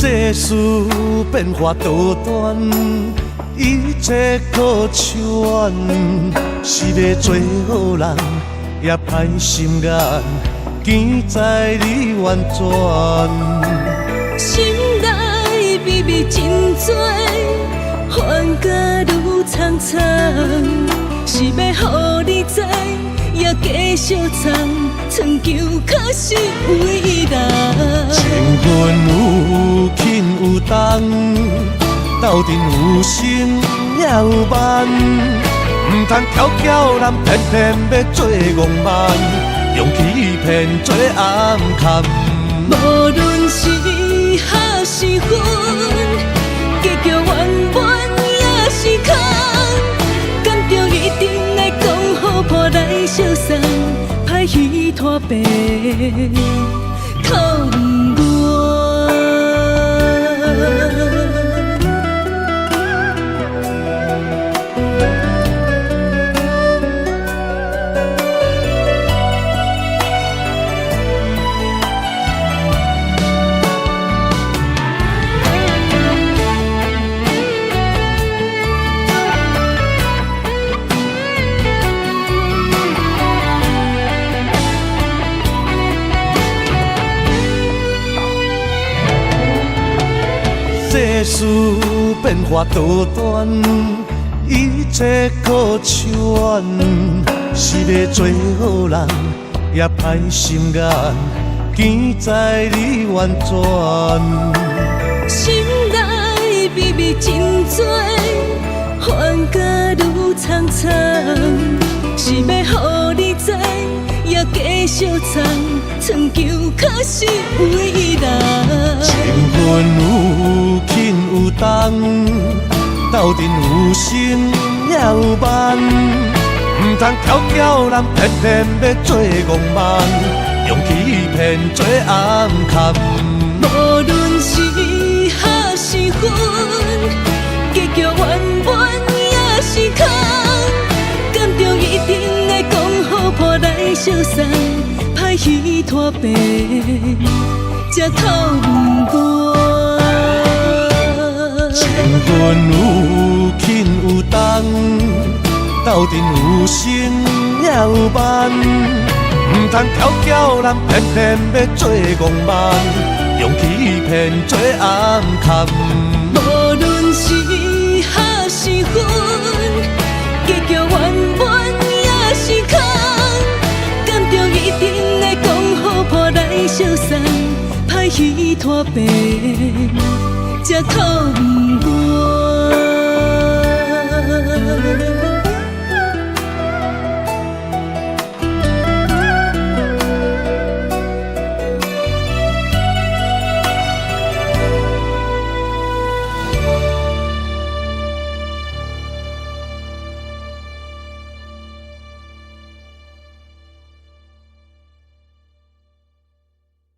世事變化多端，一切靠手腕，是欲做好人，也歹心眼，見在你完全。心內秘密真多，反甲愈悖悖，是欲予你知，也加相藏，藏求確實為人。情分有輕有重，鬥陣有成也有慢，毋通巧巧人，偏偏欲做戇慢，用欺騙做暗崁。無論是合是分，結局圓滿抑是空，感情一定愛講好伴來相送，歹戲拖棚，哭毋完。世事變化多端，一切靠手腕，是欲做好人，也歹心眼，見在你完全。心內秘密真多，反甲愈悖悖，是欲予你知，也加相藏，藏求確實為人。情分有輕有重，鬥陣有成也有慢，毋通巧巧人，偏偏欲做戇慢，用欺騙做暗崁。無論是合是分，結局圓滿抑是空，感情一定愛講好伴來相送，歹戲拖棚，才哭毋完。情分有輕有重，鬥陣有成也有慢，毋通巧巧人，偏偏欲做戇慢，用欺騙做暗崁。無論是合是分，結局圓滿抑是空，感情一定愛講好伴來相送，歹戲拖棚，才哭毋完。